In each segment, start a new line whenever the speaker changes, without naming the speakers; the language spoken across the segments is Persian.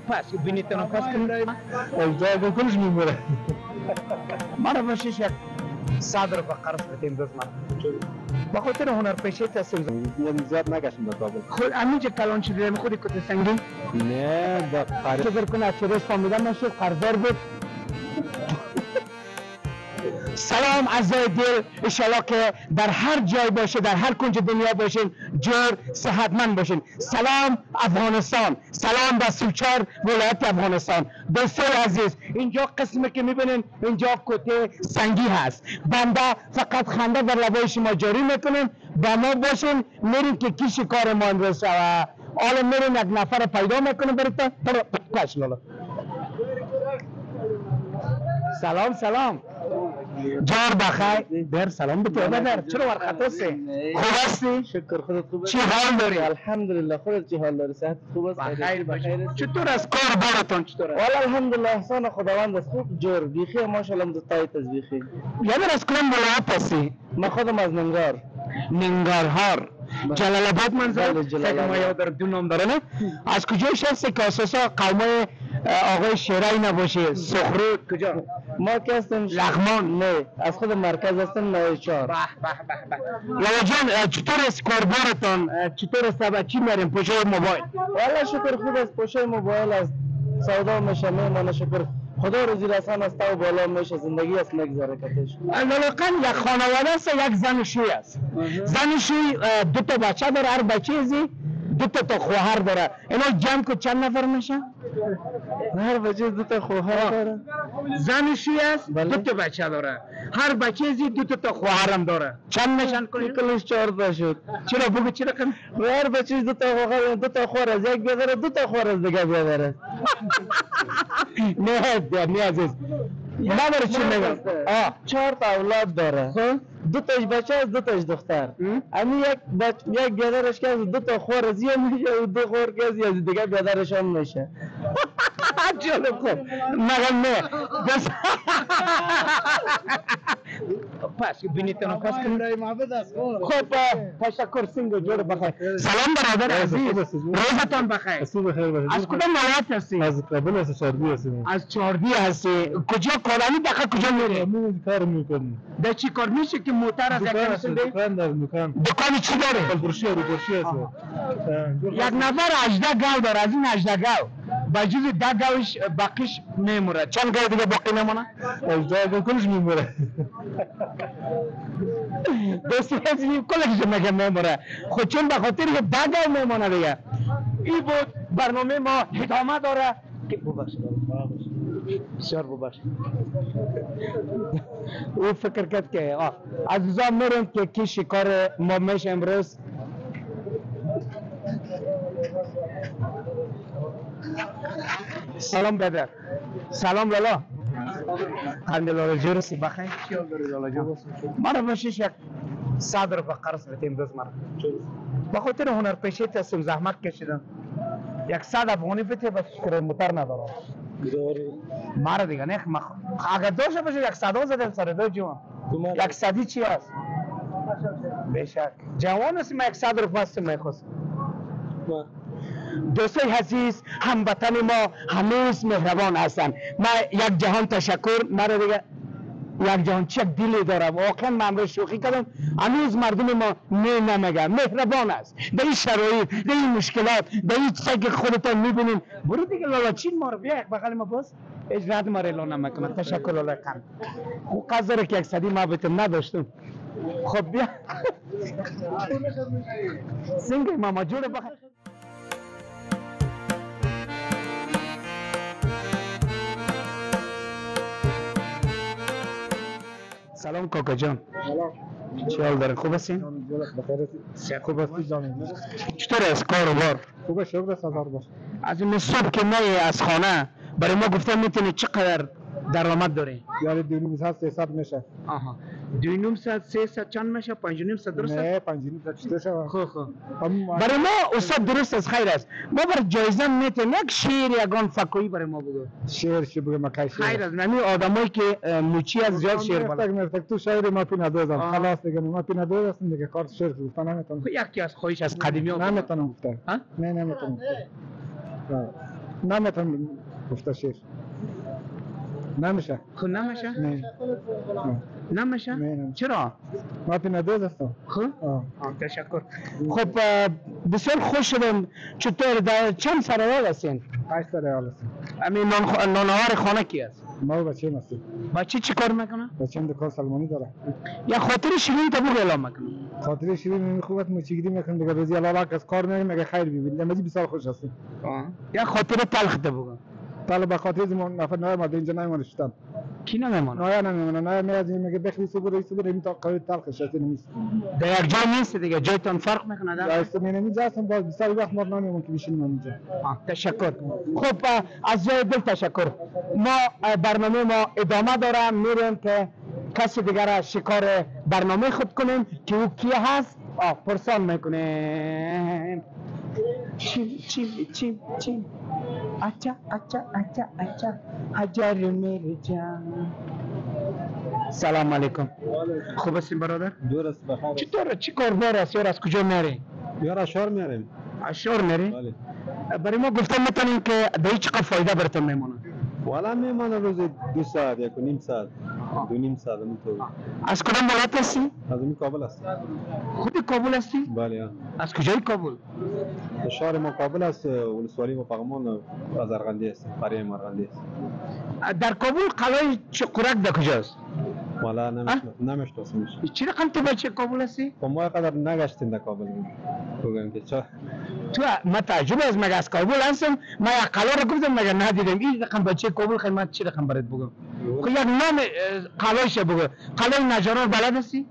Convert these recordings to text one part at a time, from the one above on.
پس بینیتون پس کنید.
18 کلش میموره.
مرا باشیش یک صد روپه قرض بدیم دوست من. به خاطر هنرپیشه هستیم.
یعنی زیاد نگشتیم در کابل.
خود همینجا کلان شده خودی کت سنگین؟
نه با قرض.
فکر کنه از چرش فهمیدن نشد قرضدار بود. سلام عزیزای دل، انشالله که در هر جای باشه، در هر کنج دنیا باشین، جور صحتمند باشین. سلام افغانستان، سلام به 34 ولایت افغانستان. دوستان عزیز، اینجا قسمی که میبینین اینجا کته سنگی هست. بنده فقط خنده در لبای شما جاری میکنیم. با ما باشین، میریم که کی شکار ما امروز شوه. حالا میریم یک نفر پیدا میکنیم برای تا لالا. سلام سلام. جار بخیر. در سلام بده بدر. چرا ورخطا هستی؟ خوب هستی؟
شکر خودت خوب
چی حال داری؟
الحمدلله. خودت چی حال داری؟ صحت خوب است؟
بخیر بخیر. چطور از کار بارتون چطور است؟
والله الحمدلله احسان خداوند است، خوب جور بیخی ماشاءالله تایت از بیخی.
یعنی از کدام ولایت هستی؟
ما خودم از ننگار.
ننگرهار. جلال آباد منظور؟ جلال ما یاد دو نام داره نه؟ از کجایش هستی که اساسا قومای آقای شیرای نباشه؟ سخرود کجا؟
ما که هستم
لغمان.
نه از خود مرکز هستم، نوی 4.
به به به به. لالا جان چطور است کاربارتان؟ چطور است؟ با چی میریم؟ پوشه موبایل؟
والله شکر خوب است، پوشه موبایل است، سودا میشه میمانه، شکر خدا روزی رسان است و بالا میشه، زندگی است میگذره کتش.
لالاقل یک خانواده است، یک زن و شوی است. زن و شوی دو تا بچه داره، هر بچه ازی دو تا خواهر داره. اینا جمع که چند نفر میشه؟
هر بچه دو تا خواهر داره.
زن شوی است، دو تا بچه داره، هر بچه ازی دو تا خواهرم داره. چند میشن کنی؟
کلش 4 تا شد.
چرا بگو چرا کن؟
هر بچه دو تا خواهر، دو تا خواهر از یک بیادره، دو تا خواهر از دیگه بیادره.
نه نه عزیز، نه برای چی میگم؟
4 تا اولاد داره، دو تاش بچه است، دو تاش دختر. امی یک یک بیادرش که دو تا خور از یه میشه و دو خور که از دیگه بیادرش هم میشه.
جالب. خوب مگم نه بس پس بینیتون پس کنید. خب تشکر سینگو جور بخیر. سلام برادر عزیز، روزتان بخیر. از کدام ولایت هستی؟
از کابل هستی، چاردی هستی.
از چاردی هستی. کجا کارانی دقیقا کجا میری؟
کار میکنی.
در چی کار میشه که موتر از یک
دکان داره؟ دکان
دکان چی داره؟
فروشی روپرشی هست.
یک نفر 18 گاو داره، از این 18 گاو با جز 10 گاوش باقیش میموره. چند گاو دیگه باقی نمونه؟
18 گاو کلش میموره.
دوست عزیز کلش میگه میموره، خود چون به خاطر که 10 گاو میمونه دیگه. این بود برنامه ما، ادامه داره. ببخشید بسیار ببخشید. او فکر کرد که عزیزان میریم که کی شکار ما میشه امروز. سلام برادر. سلام لالا. قندیل جورسی بخیر. مرا باشیش یک 100 روپه قرض بدیم دوست مرا. به خاطر هنرپیشه هستم، زحمت کشیدم. یک 100 افغانی بده بس کرایه موتر ندارم. مرا دیگه نه اگر داشته باشه یک 100 زدم سر دو جوان. یک صدی چی هست؟ بشک جوان هستیم، یک 100 روپه هستم میخواستم. دوستای عزیز، هموطن ما هنوز مهربان هستند. من یک جهان تشکر، مرا دیگه یک جهان چه دلی دارم. واقعا من امروز شوخی کردم. هنوز مردم ما نه نمیگه مهربان است. در این شرایط، در این مشکلات، در این چیزی که خودتان میبینین. برو دیگه لالا چین ما رو بیا یک بغل ما باز اجرات ما رو اعلان نمیکنه. تشکر لالا قند. او قصد که یک صدی ما بهتون نداشتم. خب بیا سنگ ماما جور بخیر. سلام کاکا جان. چی حال داری؟ خوب هستین؟
خوب هستی جان.
چطور است کار و بار؟
خوبه شکر هزار باش.
از این صبح که می از خانه برای ما گفتن میتونی چقدر درآمد داری؟
یعنی 250 300 میشه.
آها. 2.5 ساعت 3 ساعت چند میشه؟ 5.5 ساعت درست است؟
نه، 5.5 ساعت چطور شود؟
خب خب، برای ما استاد درست است، خیر است. ما بر جایزه میتیم یک شعر، یگان فکویی برای ما بگو.
شعر چی بگم؟ مکای شعر؟
خیر است، نمی آدمایی که موچی از زیاد شعر بلد.
مرتک تو شاعر ما پی ندوزم، خلاص دیگه، ما پی ندوز هستم دیگه، کار شعر گفتن نمیتونم.
یکی از خواهش از قدیمی ها.
نمیتونم گفتن. نه، نمیتونم، نمیتونم گفته شعر نمیشه.
خب نمیشه؟
نه.
نمیشه؟
نه.
چرا؟
ما پی ندوز هستم.
خب تشکر. خب بسیار خوش شدم. چطور در چند سرایال هستین؟
8 سرایال هستیم.
امین نانآور خانه کی است؟
ما بچه هستیم.
بچه چی کار میکنه؟
بچه هم دکان سلمانی داره.
یا خاطر شیرین تا بگو اعلام میکنه.
خاطر شیرین خوب است، موچیگیری میکنه دیگه، روزی الله از کار میگه میگه خیر ببینید، مجی بسیار خوش هستیم.
یا خاطر تلخ تا بگو.
طالب به خاطر زمان نفر نه ما اینجا نمیمونه شدن.
کی نمیمونه؟
نه نمیمونه، نه میاد میگه بخری صبح رئیس صبح تا قوی تلخ شد نیست.
در یک جای نیست دیگه، جایتان فرق میکنه در؟
جای من اینجا هستم، باز بسیار وقت ما نمیمون که بشینیم اینجا.
تشکر. خب از جای دل تشکر. ما برنامه ما ادامه داره، میریم که کسی دیگر را شکار برنامه خود کنیم که او کی هست؟ پرسان میکنیم. چیم چیم چیم چیم اچھا اچھا اچھا اچھا هجر میری جان. سلام علیکم. خوب هستین برادر؟
درست، بخیر.
چطور، چی کاربار است یار؟ از کجا میاری؟
یار اشار میاریم.
اشار میاری؟
بله.
برای ما گفتن میتونیم که به چقدر فایده براتون میمونه؟
والا میمانه روز 2 ساعت، 1.5 ساعت، 2.5 ساعت همونطور.
از کدام ولایت هستی؟
از این کابل هست.
خود کابل هستی؟
بله.
از کجای کابل؟
شهر ما کابل است، ولسوالی ما پغمان، از ارغندی است، قریه مرغندی است.
در کابل قلعه چقرک در کجاست؟
والا نمیشناسمش.
چی رقم تو بچه کابل هستی؟
خب ما قدر نگشتیم در کابل. بگم که چه
تو ما تعجب از مگه از کابل هستم، ما یک قلعه رو گفتم مگه ندیدم. این رقم بچه کابل خیلی، من چی رقم برات بگم؟ خب یک نام قلعه‌ش بگو. قلعه نجاران بلد هستی؟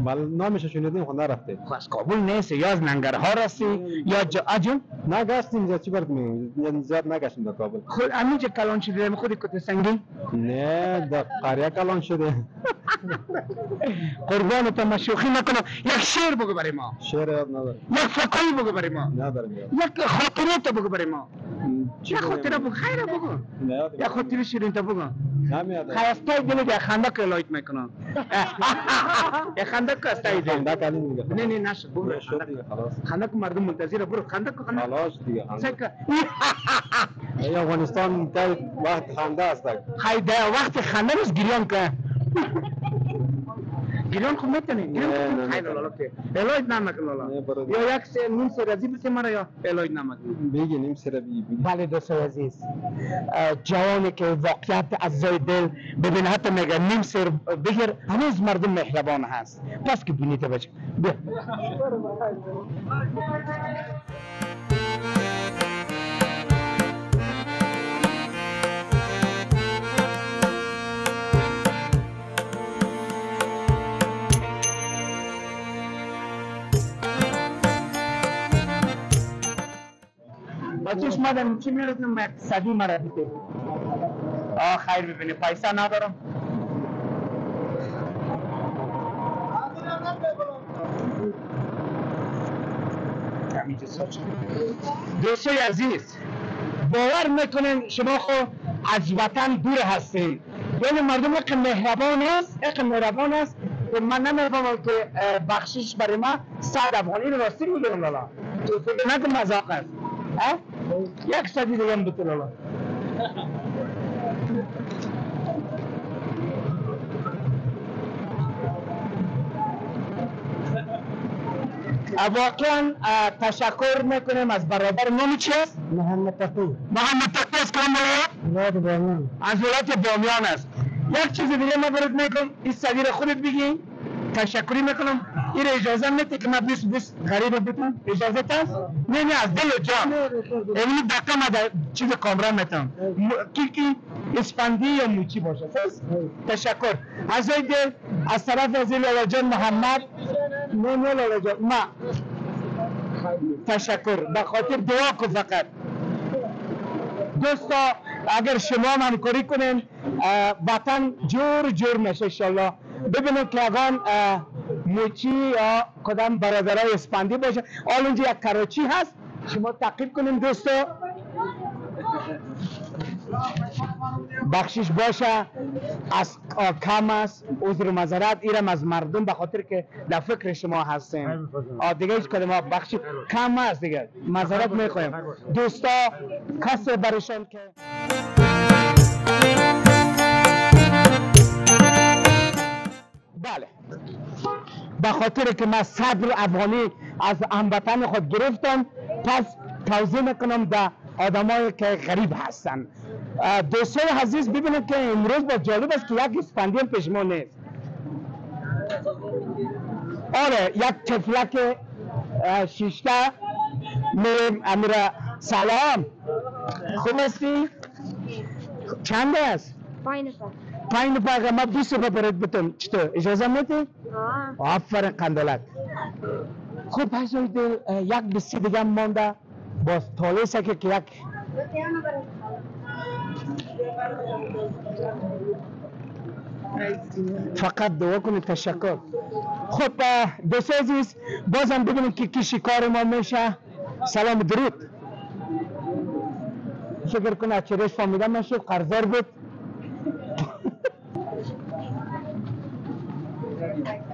بله، نامش شنیدیم، خب نرفتیم.
خب از کابل نیست، یا از ننگرهار هستی یا جا
نگشتیم زیاد، چی برات میگم، زیاد نگشتیم در کابل.
خب همینجا کلان شده، خود کت سنگی؟
نه، در قریه کلان شده.
قربان تو، من شوخی نکنم. یک شعر بگو برای ما.
شعر یاد ندارم.
یک فکری بگو برای ما.
ندارم.
یک خاطره تو بگو برای ما. یک خاطره بگو، خیر بگو. یک خاطره شیرین تو بگو.
نمیاد.
خیر از تای دل دیگه خنده که لایت میکنم. یک خنده که از تای دل.
خنده کردیم دیگه.
نه نه نشد، برو.
شد دیگه، خلاص.
خنده که مردم منتظر، برو خنده که خنده.
خلاص دیگه. ای افغانستان در وقت خنده است.
خیر در وقت خنده نیست، گریان که. گریان خب میتونی؟ گریان خیلی لالا که الهی نمک لالا. یا یک سه نیم سه رزی بسه مرا یا الهی نمک.
بگی نیم سه بگی.
بله دوستای عزیز، جوانی که واقعیت از زای دل ببین، حتی میگه نیم سر بگیر، هنوز مردم مهربان هست. پس که بینیت بچه بیا. بچهش مادم چی میرسنم اقتصادی مرا بیته. آه خیر ببینی پیسه ندارم. دوستای عزیز، باور میکنین شما خو از وطن دور هستین، یعنی مردم اقل مهربان است، اقل مهربان است که من نمیفهمم که بخشش برای ما 100 افغانی رو راستی میگیرم لالا. تو فکر نکن مذاق است. یک صدی دیگه هم بتون لالا. واقعا تشکر میکنیم از برادر. نام چی است؟
محمد تقی.
محمد تقی از کدام ولایت؟
ولایت بامیان.
از ولایت بامیان است. یک چیز دیگه من برات میگم، این صدی رو خودت بگی. تشکری میکنم. این اجازه میده که من 20 غریب بتم؟ اجازه هست؟ نه نه از دل و جان. این دقیقه ما در چیز کامران میتم. کی کی اسپندی یا موچی باشه. تشکر. از دل از طرف از لالا جان محمد. نه نه لالا جان ما تشکر به خاطر دعا کو فقط. دوستا اگر شما هم همکاری کنین وطن جور جور میشه انشالله. ببینیم که اگان موچی یا کدام برادرای اسپندی باشه. حالا اونجا یک کراچی هست، شما تعقیب کنیم دوستا. بخشش باشه از کم است، عذر و معذرت ایرم از مردم به خاطر که در فکر شما هستیم. دیگه هیچ کدام بخش کم است دیگه، معذرت میخوایم دوستا. کس برشان که بله، به خاطر که من 100 افغانی از هموطن خود گرفتم، پس توضیح میکنم در آدمایی که غریب هستن. دوستای عزیز ببینید که امروز با جالب است که یک اسپندی هم پیش ما نیست. آره یک طفلک شیشته میریم. امیره سلام، خوب هستی؟ چند است؟
5 نفر.
5 نفر. ما 20 نفر برات بتم، چطور اجازه میدی؟ آفرین قندلک. خب پس یک 20 دیگه مانده باز تالیسه که یک فقط دعا کنید. تشکر. خب دوست عزیز بازم ببینیم که کی شکار ما میشه. سلام درود. فکر کنه چرش فهمیده نشد، قرضدار بود.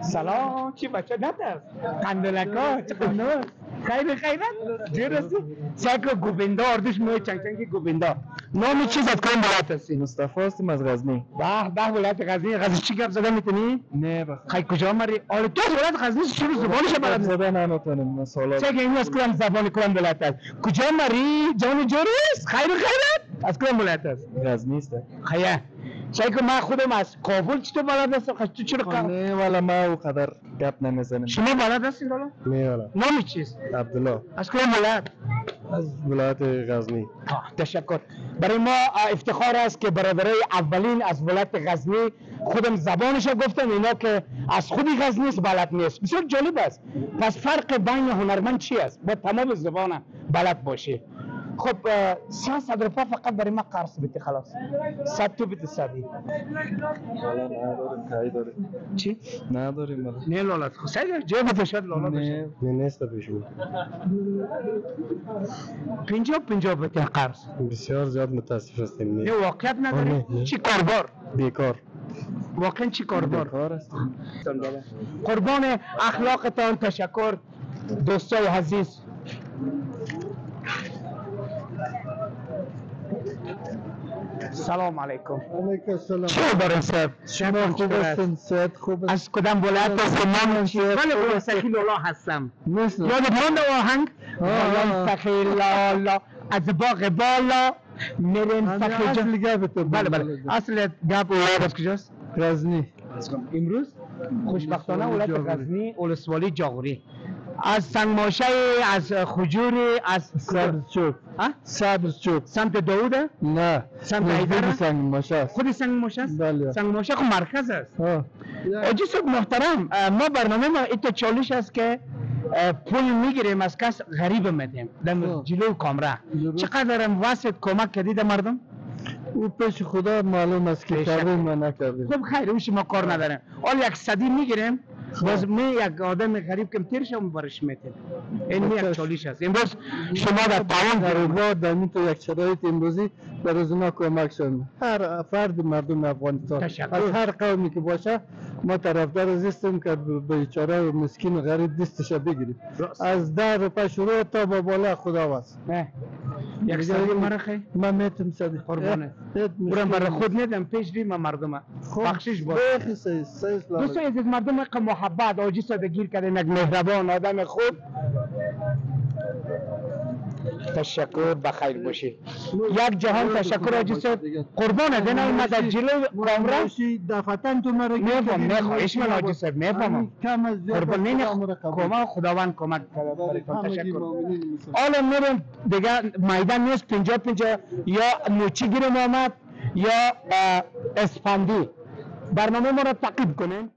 سلام، چی بچه نترس قندلکا چه قندلک خیر خیرت جور هستی؟ سیکو گوبندا اردوش موی چنگ چنگی گوبندا. نام چیز از کدام ولایت هستی؟
مصطفی هستم از غزنی.
به به ولایت غزنی. غزنی چی گپ زده میتونی؟
نه بخیر.
خیلی کجا مری؟ آره تو از ولایت غزنی چی زبانش بلد نیست؟
زبان نمیتونم سوالا.
چه این از کدام زبان کدام ولایت است؟ کجا مری؟ جان جوریس؟ خیر خیرت از کدام ولایت است؟
غزنی است.
خیر. چه که من خودم از کابل چطور بلد هستم؟ خب تو چرا
نه والا ما او قدر گپ نمیزنم.
شما بلد هستین والا؟
نه والا.
نام چیست؟
عبدالله.
از کدام ولایت؟
از ولایت غزنی.
تشکر. برای ما افتخار است که برادرای اولین از ولایت غزنی خودم زبانش گفتم، اینا که از خودی غزنی است بلد نیست. بسیار جالب است. پس فرق بین هنرمند چی است؟ با تمام زبان بلد باشی. خب 300 روپیه فقط برای ما قرض بده خلاص. 100 تو بده صدی.
والا نداریم، تایی داریم.
چی؟
نداریم والا.
نه لالا خب سعی جای بده شاید لالا باشه.
نه نیست پیشون.
50 بده قرض.
بسیار زیاد متاسف هستیم.
نه واقعیت نداره. چی کاربار؟
بیکار.
واقعا چی کاربار؟
بیکار هستیم.
قربان اخلاقتان تشکر دوستای عزیز. سلام علیکم.
علیکم السلام.
چه دارین صاحب؟
شما خوب هستین؟ صحت خوب است؟
از کدام ولایت هستین؟ نام چی؟ من غلام سخی لالا هستم. یادت مانده آهنگ؟ غلام سخی لالا از باغ بالا میریم سخی جان.
اصل گپتون.
بله بله. اصل گپ ولایت از کجاست؟
غزنی.
امروز خوشبختانه ولایت غزنی ولسوالی جاغوری. از سنگماشه، از خجور، از
سبز چوب. سبز چوب.
سمت داوده؟
نه.
سمت حیدره؟
سنگماشه است.
خود سنگماشه است؟
بله.
سنگماشه خب مرکز است. آجی صاحب محترم، ما برنامه ما ایتا چالش است که پول میگیریم از کس غریب میدیم در جلو کامره. چقدرم واسط کمک کردید مردم؟
او پیش خدا معلوم است که کردیم ما نکردیم.
خب خیر، اون شما کار نداریم. حال یک صدی میگیریم باز می یک آدم غریب کم تیر شم برش میتیم. این یک چالش است. امروز شما در تعاون
غریبا در این تو یک شرایط امروزی در از اونا کمک شدن. هر فرد مردم افغانستان از هر قومی که باشه ما طرفدار هستیم که بیچاره و مسکین و غریب دستش بگیریم. از 10 روپیه شروع تا با بالا خداوند.
یک صدی مرا خی؟
من میتم صدی.
قربانه. برم برای خود ندم پیش ریم مردم. بخشش باشه. دوستان عزیز مردم اینقدر محبت آجی صاحب گیر کردن، یک مهربان آدم خوب. تشکر، بخیر باشی. یک جهان تشکر آجی صاحب. قربانه دینم ما در جلو کامرا
دفعتن تو مرا
میفهم. نه خواهش من آجی صاحب میفهمم. قربان نه کمک خداوند کمک کرد. تشکر. حالا میریم دیگه میدان نیست 50 یا موچی گیرم آمد یا اسپندی. برنامه ما را تعقیب کنیم.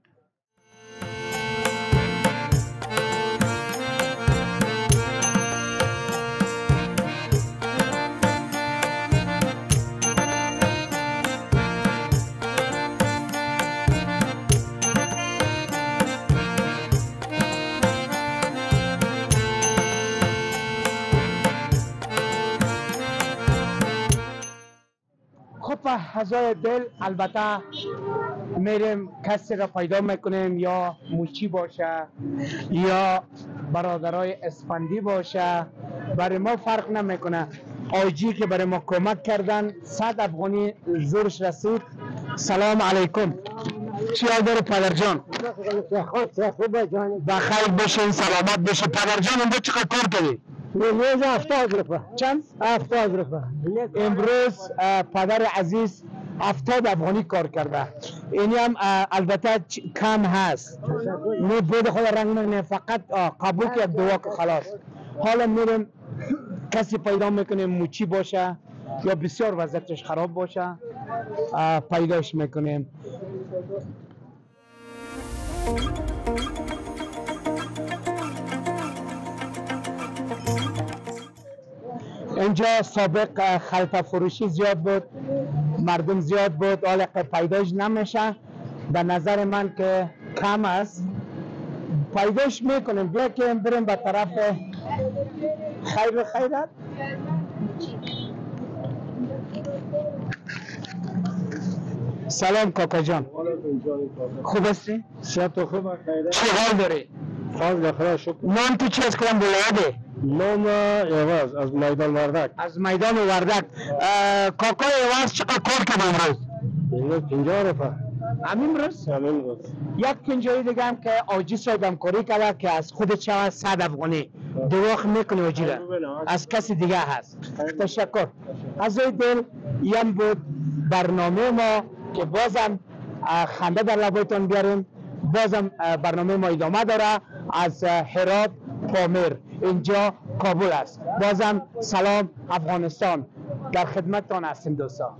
هزار دل البته میریم کسی را پیدا میکنیم، یا موچی باشه یا برادرای اسفندی باشه، برای ما فرق نمیکنه. آجی که برای ما کمک کردن 100 افغانی زورش رسید. سلام علیکم، چی حال داره پدر جان؟ بخیر باشین، سلامت باشین. پدر جان امروز چقدر کار کردی؟
امروز 70 روپه.
چند؟
70 روپه.
امروز پدر عزیز 70 افغانی کار کرده. اینی هم البته کم هست، نه بود خود رنگ نه، فقط قبول که یک دعا که خلاص. حالا میریم کسی پیدا میکنیم موچی باشه یا بسیار وضعیتش خراب باشه، پیداش میکنیم. اینجا سابق خلطه فروشی زیاد بود، مردم زیاد بود، حالا که پیداش نمیشه. به نظر من که کم است، پیداش میکنیم. بیا که بریم به طرف خیر خیرت. سلام کاکا جان، خوب هستی؟
صحت خوب،
چه حال داری؟
فضل خدا شکر.
نام تو چی از کدام ولایته؟
نام عوض، از میدان وردک.
از میدان وردک. کاکا عوض چقدر کار کرد امروز؟
امروز 50 روپه.
همین روز؟
همین روز.
یک پنجایی دیگه هم که آجی صاحب همکاری کرده که از خود چه 100 افغانی دواخ میکنه آجی را، از کسی دیگه هست. تشکر. از دل یم بود برنامه ما که بازم خنده در لبایتان بیاریم. بازم برنامه ما ادامه داره از هرات پامیر، اینجا کابل است. بازم سلام افغانستان، در خدمتتان هستیم دوستا.